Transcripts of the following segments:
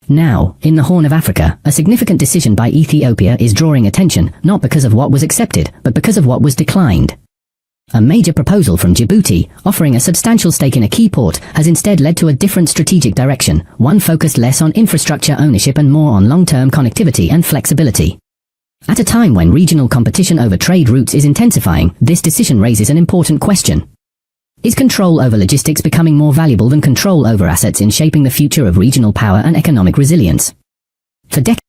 Now, in the Horn of Africa, a significant decision by Ethiopia is drawing attention, not because of what was accepted, but because of what was declined. A major proposal from Djibouti, offering a substantial stake in a key port, has instead led to a different strategic direction, one focused less on infrastructure ownership and more on long-term connectivity and flexibility. At a time when regional competition over trade routes is intensifying, this decision raises an important question. Is control over logistics becoming more valuable than control over assets in shaping the future of regional power and economic resilience? For decades,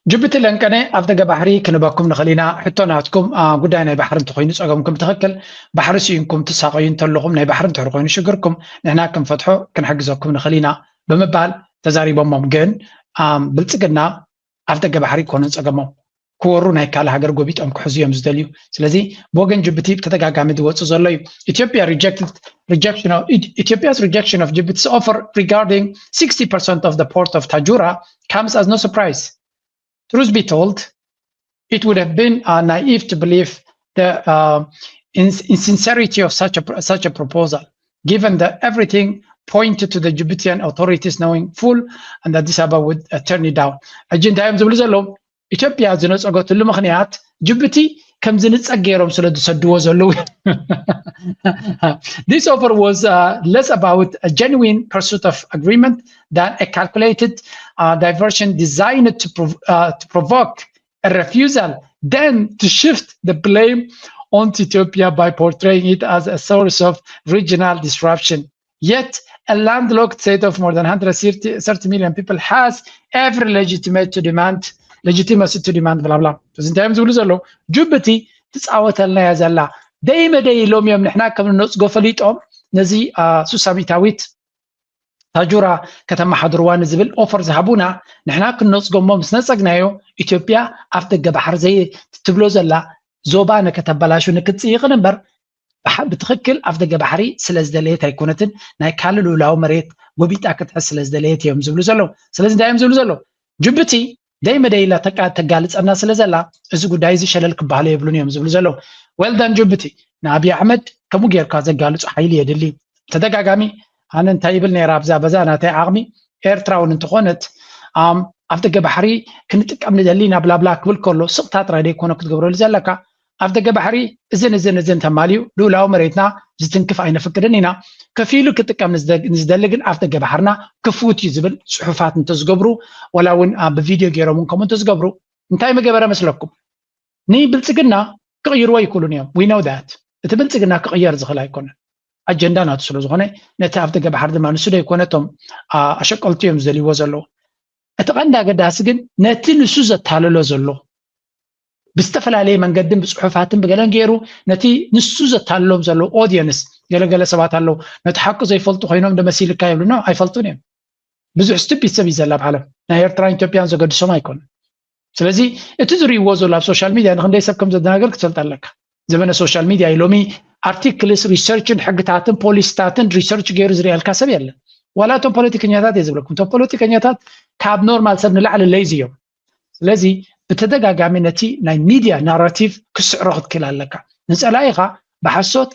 ጅቡቲ ለንቀነ ኣብ ደገ ባሕሪ ክንበኩም ንኽእል ኢና። ሕቶ ናትኩም፣ አ፣ ጉዳይ ናይ ባሕሪ እንተኾይኑ ጸገምኩም፣ ብትኽክል ባሕሪ ስኢንኩም ትሳቐዩ እንተለኹም፣ ናይ ባሕሪ እንተኾይኑ ሽግርኩም ንሕና ክንፈትሖ ክንሕግዘኩም ንኽእል ኢና ብምባል ተዛሪቦሞም። ግን፣ ኣም፣ ብልጽግና ኣብ ደገ ባሕሪ ኣይኮነን ጸገሞም፣ ክወሩ ናይ ካልእ ሃገር ጎቢጦም ክሕዙ እዮም ዝደልዩ። ስለዚ ብወገን ጅቡቲ ብተደጋጋሚ ዝወጽእ ዘሎ እዩ። Ethiopia rejected rejection of Ethiopia's rejection of Djibouti's offer regarding sixty percent of the port of Tajura comes as no surprise. Truth be told, it would have been, uh, naive to believe the, uh, ins- insincerity of such a such a proposal, given that everything pointed to the Djiboutian authorities knowing full and that Addis Ababa would, uh, turn it down. ሕጂ እንታይ እዮም ዝብሉ ዘለዉ? ኢትዮጵያ ዝነጸገትሉ ምኽንያት ጅቡቲ ከም ዝንጸግ ገይሮም ስለ ዝሰድዎ ዘለዉ። This offer was, uh, less about a genuine pursuit of agreement than a calculated, uh, diversion designed to, prov- uh, to provoke a refusal, then to shift the blame onto Ethiopia by portraying it as a source of regional disruption. Yet, a landlocked state of more than one hundred thirty million people has every legitimate to demand, legitimacy to demand, blah, blah. እዚ እንታይ እዮም ዝብሉ ዘለዉ? ጅቡቲ ትጻወተልና እያ ዘላ። ደይ መደይ ኢሎም እዮም ንሕና ከም ንነጽጎ ፈሊጦም ነዚ፣ አ፣ ሱሳ ሚእታዊት ታጁራ ከተመሓድርዋ ንዝብል ኦፈር ዝሃቡና። ንሕና ክንነጽጎ እሞ ምስ ነጸግናዮ፣ ኢትዮጵያ ኣፍ ደገ ባሕሪ ዘይ ትብሎ ዘላ ዞባ ንከተበላሹ ንክትጽይቕን እምበር፣ ብሓ- ብትኽክል ኣፍ ደገ ባሕሪ ስለ ዝደለየት ኣይኮነትን፣ ናይ ካልእ ልኡላዊ መሬት ጎቢጣ ክትሕዝ ስለ ዝደለየት እዮም ዝብሉ ዘለዉ። ስለዚ እንታይ እዮም ዝብሉ ዘለዉ? ጅቡቲ ደይ መደይ ኢላ ተቃ- ተጋልጸና ስለ ዘላ፣ እዚ ጉዳይ እዚ ሸለል ክበሃሉ የብሉን እዮም ዝብሉ ዘለዉ። Well done ጅቡቲ፣ ንኣብይ ኣሕመድ ከምኡ ጌርካ ዘጋልጹ ሓይሊ የድሊ። ተደጋጋሚ ኣነ እንታይ ይብል ነይረ ኣብዛ በዛ ናተይ ዓቕሚ፣ ኤርትራ እውን እንተኾነት፣ ኣም፣ ኣብ ደገ ባሕሪ ክንጥቀም ንደሊ ኢና ብላብላ ክብል ከሎ፣ ስቕታ ጥራይ ደይኮነ ክትገብረሉ ዘለካ። ኣብ ደገ ባሕሪ እዝን እዝን እዝን ተማልዩ፣ ልኡላዊ መሬትና ዝትንክፍ ኣይነፍቅድን ኢና። ከፊሉ ክጥቀም ንዝደ- ንዝደሊ ግን ኣብ ደገ ባሕርና ክፉት እዩ ዝብል ጽሑፋት እንተዝገብሩ፣ ወላ እውን፣ አ፣ ብቪድዮ ገይሮም እውን ከምኡ እንተዝገብሩ፣ እንታይ ምገበረ መስለኩም? ንብልጽግና ክቕይርዎ ኣይክእሉን እዮም። We know that። እቲ ብልጽግና ክቕየር ዝኽእል ኣይኮነን። ኣጀንዳ ናቱ ስለ ዝኾነ፣ ነቲ ኣብ ደገ ባሕሪ ድማ ንሱ ደይኮነ እቶም፣ አ፣ ኣሸቀልቲ እዮም ዝደልይዎ ዘለዉ። እቲ ቀንዲ ኣገዳሲ ግን ነቲ ንሱ ዘታልሎ ዘሎ ብዝተፈላለየ መንገድን ብጽሑፋትን ብገለን ገይሩ ነቲ ንሱ ዘታልሎም ዘሎ ኦድየንስ፣ ገለገለ ሰባት ኣለዉ ነቲ ሓቂ ዘይፈልጡ ኮይኖም ደመሲልካ ይብሉና ኣይፈልጡን እዮም። ብዙሕ ስቱፒድ ሰብ እዩ ዘላ ኣብ ዓለም። ናይ ኤርትራን ኢትዮጵያን ዘገድሶም ኣይኮነን። ስለዚ እቲ ዝርእይዎ ዘሎ ኣብ ሶሻል ሚድያ ንክንደይ ሰብ ከም ዘደናገር ክትፈልጥ ኣለካ። ዘመነ ሶሻል ሚድያ እዩ። ሎሚ ኣርቲክልስ ሪሰርችን ሕግታትን ፖሊስታትን ሪሰርች ገይሩ ዝርእየልካ ሰብ የለን። ዋላ እቶም ፖለቲከኛታት እየ ዝብለኩም። እቶም ፖለቲከኛታት ካብ ኖርማል ሰብ ንላዕሊ ሌዚ እዮም። ስለዚ ብተደጋጋሚ ነቲ ናይ ሚድያ ናራቲቭ ክስዕሮ ክትክእል ኣለካ። ንጸላኢኻ ብሓሶት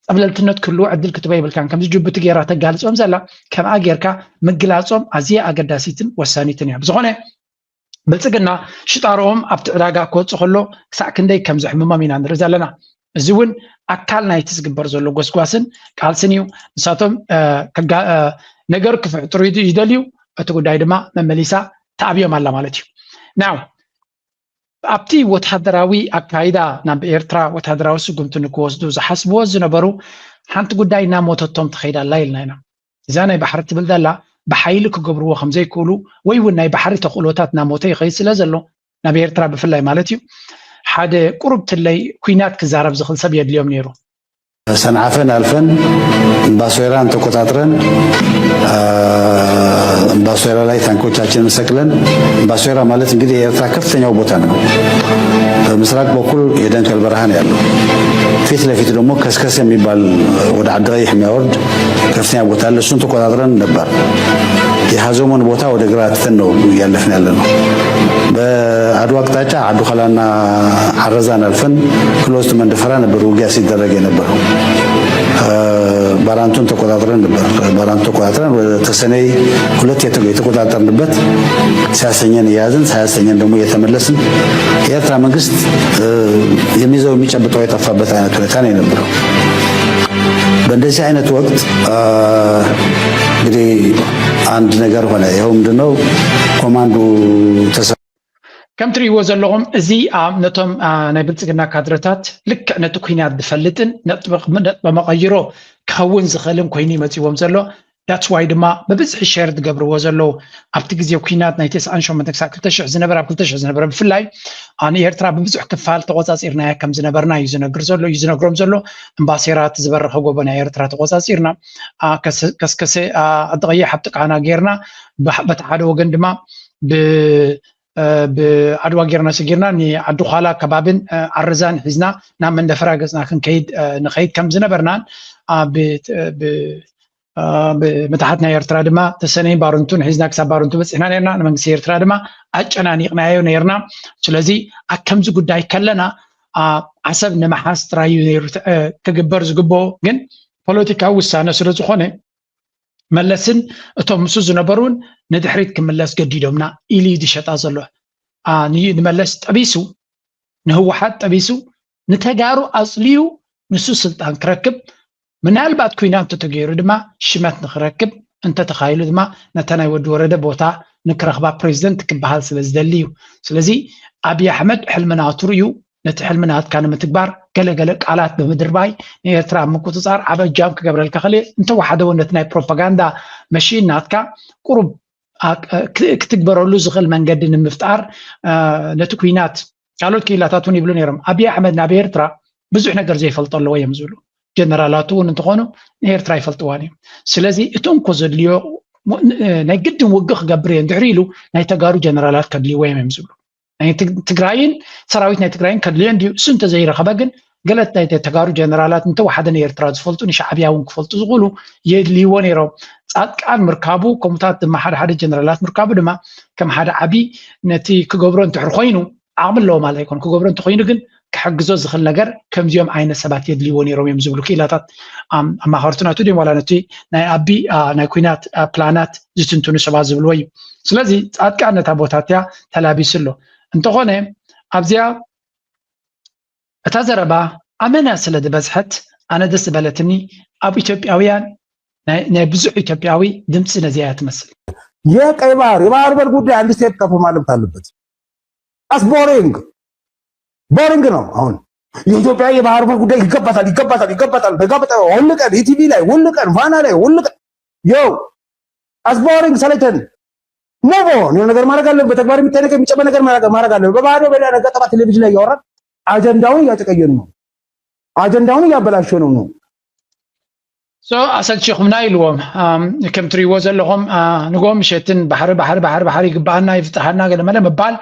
ጸብለልትነት ክህልዎ ዕድል ክትበ ይብልካን። ከምዚ ጅቡቲ ጌራ ተጋልጾም ዘላ ከምኣ ጌርካ ምግላጾም ኣዝያ ኣገዳሲትን ወሳኒትን እያ። ብዝኾነ ብልጽግና ሽጣርኦም ኣብቲ ዕዳጋ ክወጽእ ከሎ ክሳዕ ክንደይ ከም ዘሕምሞም ኢና ንርኢ ዘለና። እዚ እውን ኣካል ናይቲ ዝግበር ዘሎ ጎስጓስን ቃልስን እዩ። ንሳቶም፣ እ፣ ከጋ- እ፣ ነገር ክፍጥሩ ይድ- ይደልዩ፣ እቲ ጉዳይ ድማ መመሊሳ ተኣብዮም ኣላ ማለት እዩ። ናው ኣብቲ ወታደራዊ ኣካይዳ ናብ ኤርትራ ወታደራዊ ስጉምቲ ንክወስዱ ዝሓስብዎ ዝነበሩ ሓንቲ ጉዳይ እናሞተቶም ትኸይድ ኣላ ኢልና ኢና። እዛ ናይ ባሕሪ ትብል ዘላ ብሓይሊ ክገብርዎ ከም ዘይክእሉ ወይ እውን ናይ ባሕሪ ተኽእሎታት እናሞተ ይኸይድ ስለ ዘሎ ናብ ኤርትራ ብፍላይ ማለት እዩ ሓደ ቁሩብ ትለይ ኩናት ክዛረብ ዝኽእል ሰብ የድልዮም ነይሩ። ሰንዓፈን ኣልፈን እምባሶይራን ተቆጣጥረን እምባሶይራ ላይ ታንኮቻችንን ሰቅለን እምባሶይራ ማለት እንግዲህ የኤርትራ ከፍተኛው ቦታ ነው። በምስራቅ በኩል የደንከል በረሃ ነው ያለው። ፊት ለፊት ደግሞ ከስከስ የሚባል ወደ ዓዲ ቀይሕ የሚያወርድ ከፍተኛ ቦታ አለ። እሱን ተቆጣጥረን ነበር። የሀዞሞን ቦታ ወደ ግራ ትተን ነው እያለፍን ያለ ነው። በአድዋ አቅጣጫ አዱኸላና አረዛን አልፈን ክሎዝት መንደፈራ ነበር ውጊያ ሲደረግ የነበረው። ባራንቱን ተቆጣጥረን ነበር። ባራንቱ ተቆጣጥረን ወደ ተሰነይ ሁለት የተቆጣጠርንበት፣ ሲያሰኘን እያዝን ሳያሰኘን ደግሞ እየተመለስን፣ የኤርትራ መንግስት የሚይዘው የሚጨብጠው የጠፋበት አይነት ሁኔታ ነው የነበረው። በእንደዚህ አይነት ወቅት እንግዲህ አንድ ነገር ሆነ። ይኸው ምንድነው? ኮማንዱ ተሰ ከም ትርእይዎ ዘለኹም፣ እዚ ነቶም ናይ ብልጽግና ካድረታት ልክዕ ነቲ ኲናት ዝፈልጥን ነጥበ መቐይሮ ክኸውን ዝኽእልን ኮይኑ ይመጽዎም ዘሎ። That's why ድማ ብብዝሒ share ዝገብርዎ ዘለዉ። ኣብቲ ግዜ ኲናት ናይ ተስዓን ሸሞንተን ክሳብ ክልተ ሽሕ ዝነበረ፣ ኣብ ክልተ ሽሕ ዝነበረ ብፍላይ ንኤርትራ ብብዙሕ ክፋል ተቖጻጺርናያ ከም ዝነበርና እዩ ዝነግር ዘሎ፣ እዩ ዝነግሮም ዘሎ። እምባሴራት ዝበረኸ ጎቦ ናይ ኤርትራ ተቖጻጺርና፣ ከስከሰ ዓዲ ቀይሕ ኣብ ጥቃና ጌርና፣ በቲ ሓደ ወገን ድማ ብ ብዓድዋ ጌርና ሰጊርና ንዓዲ ዃላ ከባብን ዓረዛን ሒዝና ናብ መንደፈራ ገጽና ክንከይድ ንኸይድ ከም ዝነበርናን ብመታሕት ናይ ኤርትራ ድማ ተሰነይን ባርንቱን ሒዝና ክሳብ ባርንቱ በጺሕና ነርና። ንመንግስቲ ኤርትራ ድማ ኣጨናኒቕናዮ ነርና። ስለዚ ኣብ ከምዚ ጉዳይ ከለና ዓሰብ ንምሓዝ ጥራይ እዩ ነይሩ ክግበር ዝግብኦ። ግን ፖለቲካዊ ውሳነ ስለ ዝኾነ መለስን እቶም ምስኡ ዝነበሩን ንድሕሪት ክምለስ ገዲዶምና ኢሉ እዩ ዝሸጣ ዘሎ። ንመለስ ጠቢሱ፣ ንህወሓት ጠቢሱ፣ ንተጋሩ ኣፅልዩ ንሱ ስልጣን ክረክብ፣ ምናልባት ኩናት እንተተገይሩ ድማ ሽመት ንክረክብ፣ እንተተኻይሉ ድማ ነታ ናይ ወዲ ወረደ ቦታ ንክረኽባ ፕሬዚደንት ክበሃል ስለ ዝደሊ እዩ። ስለዚ ኣብይ ኣሕመድ ሕልሚ ናቱ ርእዩ ነቲ ሕልሚ ናትካ ንምትግባር ገለገለ ቃላት ብምድርባይ ንኤርትራ ኣብ ምቁጽጻር ዓቢ እጃም ክገብረልካ ክእል። እንተወሓደ እውን ነቲ ናይ ፕሮፓጋንዳ መሺን ናትካ ቁሩብ ክትግበረሉ ዝኽእል መንገዲ ንምፍጣር ነቲ ኩናት ካልኦት ክኢላታት እውን ይብሉ ነይሮም። ኣብይ ኣሕመድ ናብ ኤርትራ ብዙሕ ነገር ዘይፈልጦ ኣለዎ እዮም ዝብሉ። ጀነራላቱ እውን እንተኾኑ ንኤርትራ ይፈልጥዋን እዮም። ስለዚ እቲ እንኮ ዘድልዮ ናይ ግድን ውግእ ክገብር እየ እንድሕሪ ኢሉ ናይ ተጋሩ ጀነራላት ከድልይዎ እዮም እዮም ዝብሉ። ናይ ትግራይን ሰራዊት ናይ ትግራይን ከድልዮ እንድዩ። እሱ እንተዘይረኸበ ግን ገለት ናይ ተጋሩ ጀነራላት እንተወሓደ ንኤርትራ ዝፈልጡ ንሻዕብያ እውን ክፈልጡ ዝኽእሉ የድልይዎ ነይሮም። ፃድቃን ምርካቡ ከምኡታት ድማ ሓደ ሓደ ጀነራላት ምርካቡ ድማ ከም ሓደ ዓቢ ነቲ ክገብሮ እንድሕር ኮይኑ ዓቕሚ ኣለዎ ማለት ኣይኮን። ክገብሮ እንተኮይኑ ግን ክሕግዞ ዝኽእል ነገር ከምዚኦም ዓይነት ሰባት የድልይዎ ነይሮም እዮም ዝብሉ ክኢላታት ኣማኸርቲ ናቱ ድዮም ዋላ ነቲ ናይ ኣቢ ናይ ኩናት ፕላናት ዝትንትኑ ሰባት ዝብልዎ እዩ። ስለዚ ፃድቃን ነታ ቦታ እቲያ ተላቢሱ ኣሎ። እንተኾነ ኣብዚኣ እታ ዘረባ ኣመና ስለ ዝበዝሐት ኣነ ደስ ዝበለትኒ ኣብ ኢትዮጵያውያን ናይ ብዙሕ ኢትዮጵያዊ ድምፂ ነዚኣ እያ ትመስል። የቀይ ባህር የባህር በር ጉዳይ አንድ ስቴት ከፍ ማለት አለበት። አስ ቦሪንግ ቦሪንግ ነው። አሁን የኢትዮጵያ የባህር በር ጉዳይ ይገባታል ይገባታል ይገባታል በጋበጠ ሁሉ ቀን ኢቲቪ ላይ ሁሉ ቀን ፋና ላይ ሁሉ ቀን ዮ አስ ቦሪንግ ሰለቸን። ሞቦ የሆነ ነገር ማድረግ አለብን። በተግባር የሚታይ ነገር የሚጨበጥ ነገር ማድረግ አለብን። በባዶ በሌላ ነገር ጠፋ ቴሌቪዥን ላይ እያወራን አጀንዳውን እያጨቀየኑ ነው። አጀንዳውን እያበላሸ ነው ነው so ኣሰልቺኹምና ኢልዎም። ከም ትሪእዎ ዘለኹም ንጎ ምሸትን ባሕሪ ባሕሪ ባሕሪ ባሕሪ ይግባኣና ይፍትሓና ገለ መለ ምባል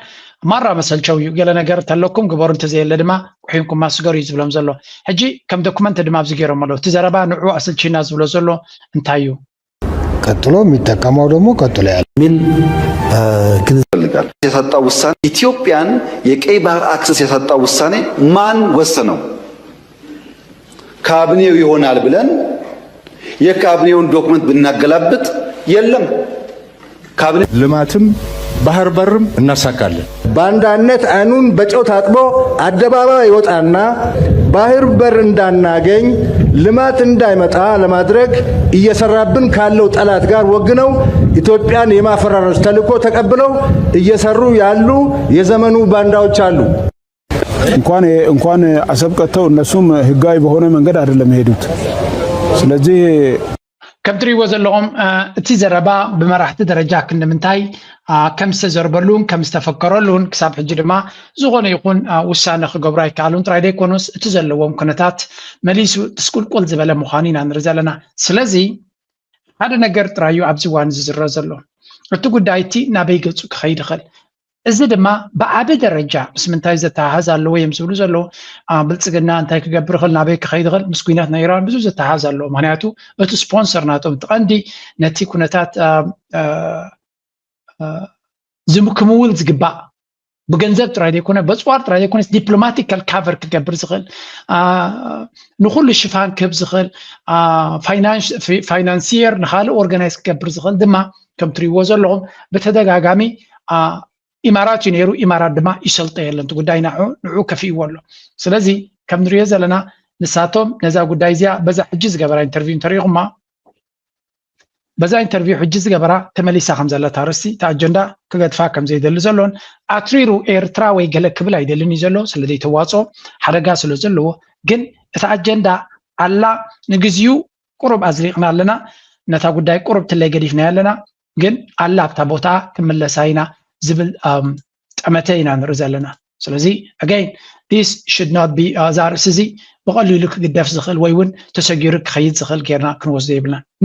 ማራ መሰልቸው እዩ። ገለ ነገር ተለኩም ግበሩ እንተዘየለ ድማ ኩሒንኩማ ስገሩ እዩ ዝብሎም ዘሎ። ሕጂ ከም ዶኩመንት ድማ ኣብዚ ገይሮም ኣለዉ። እቲ ዘረባ ንዑ ኣሰልቺና ዝብሎ ዘሎ እንታይ እዩ? ቀጥሎ የሚጠቀመው ደግሞ ቀጥሎ ያለ የሚል ይፈልጋል። ያሳጣው ውሳኔ ኢትዮጵያን የቀይ ባህር አክሰስ ያሳጣው ውሳኔ ማን ወሰነው? ካቢኔው ይሆናል ብለን የካቢኔውን ዶክመንት ብናገላብጥ የለም። ካቢኔ ልማትም ባህር በርም እናሳካለን። ባንዳነት አይኑን በጨው ታጥቦ አደባባይ ይወጣና ባህር በር እንዳናገኝ ልማት እንዳይመጣ ለማድረግ እየሰራብን ካለው ጠላት ጋር ወግነው ኢትዮጵያን የማፈራረስ ተልዕኮ ተቀብለው እየሰሩ ያሉ የዘመኑ ባንዳዎች አሉ። እንኳን እንኳን አሰብ ቀጥተው እነሱም ህጋዊ በሆነ መንገድ አይደለም የሄዱት። ስለዚህ ከም ትሪእዎ ዘለኹም እቲ ዘረባ ብመራሕቲ ደረጃ ክንዲ ምንታይ ከም ዝተዘርበሉን ከም ዝተፈከረሉን ክሳብ ሕጂ ድማ ዝኾነ ይኹን ውሳነ ክገብሩ ኣይከኣሉን ጥራይ ዘይኮኑስ እቲ ዘለዎም ኩነታት መሊሱ ድስቁልቁል ዝበለ ምዃኑ ኢና ንርኢ ዘለና። ስለዚ ሓደ ነገር ጥራይ እዩ ኣብዚ እዋን ዝዝረ ዘሎ። እቲ ጉዳይ እቲ ናበይ ገጹ ክኸይድ ይኽእል? እዚ ድማ ብዓቢ ደረጃ ምስ ምንታይ ዘተሓሕዝ ኣለዎ እዮም ዝብሉ ዘለዉ። ብልጽግና እንታይ ክገብር ይኽእል፣ ናበይ ክኸይድ ይኽእል፣ ምስ ኲናት ናይ ኢራን ብዙሕ ዘተሓሕዝ ኣለዎ። ምኽንያቱ እቲ ስፖንሰር ናቶም እቲ ቀንዲ ነቲ ኩነታት ዝምክምውል ዝግባእ ብገንዘብ ጥራይ ዘይኮነ በፅዋር ጥራይ ዘይኮነ ዲፕሎማቲካል ካቨር ክገብር ዝኽእል ንኩሉ ሽፋን ክህብ ዝኽእል ፋይናንሲየር ንካልእ ኦርጋናይዝ ክገብር ዝኽእል ድማ ከም ትሪእዎ ዘለኹም ብተደጋጋሚ ኢማራት እዩ ነይሩ። ኢማራት ድማ ይሰልጠ የለን እቲ ጉዳይ ንዑ ንዑ ከፊእዎ ኣሎ። ስለዚ ከም ንሪኦ ዘለና ንሳቶም ነዛ ጉዳይ እዚኣ በዛ ሕጂ ዝገበራ ኢንተርቪው እንተሪኢኹማ በዛ ኢንተርቪው ሕጂ ዝገበራ ተመሊሳ ከም ዘለታ ርእሲ እቲ ኣጀንዳ ክገድፋ ከም ዘይደሊ ዘሎን ኣትሪሩ ኤርትራ ወይ ገለ ክብል ኣይደልን እዩ ዘሎ ስለ ዘይተዋፅኦ ሓደጋ ስለ ዘለዎ ግን እቲ ኣጀንዳ ኣላ ንግዚኡ ቁሩብ ኣዝሊቕና ኣለና ነታ ጉዳይ ቁሩብ ትለይ ገዲፍና ኣለና ግን ኣላ ኣብታ ቦታ ክምለሳ ኢና ዝብል ጠመተ ኢና ንርኢ ዘለና ስለዚ again this should not be እዛ ርእሲ እዚ ብቐሊሉ ክግደፍ ዝኽእል ወይ እውን ተሰጊሩ ክኸይድ ዝኽእል ጌርና ክንወስዶ የብልናን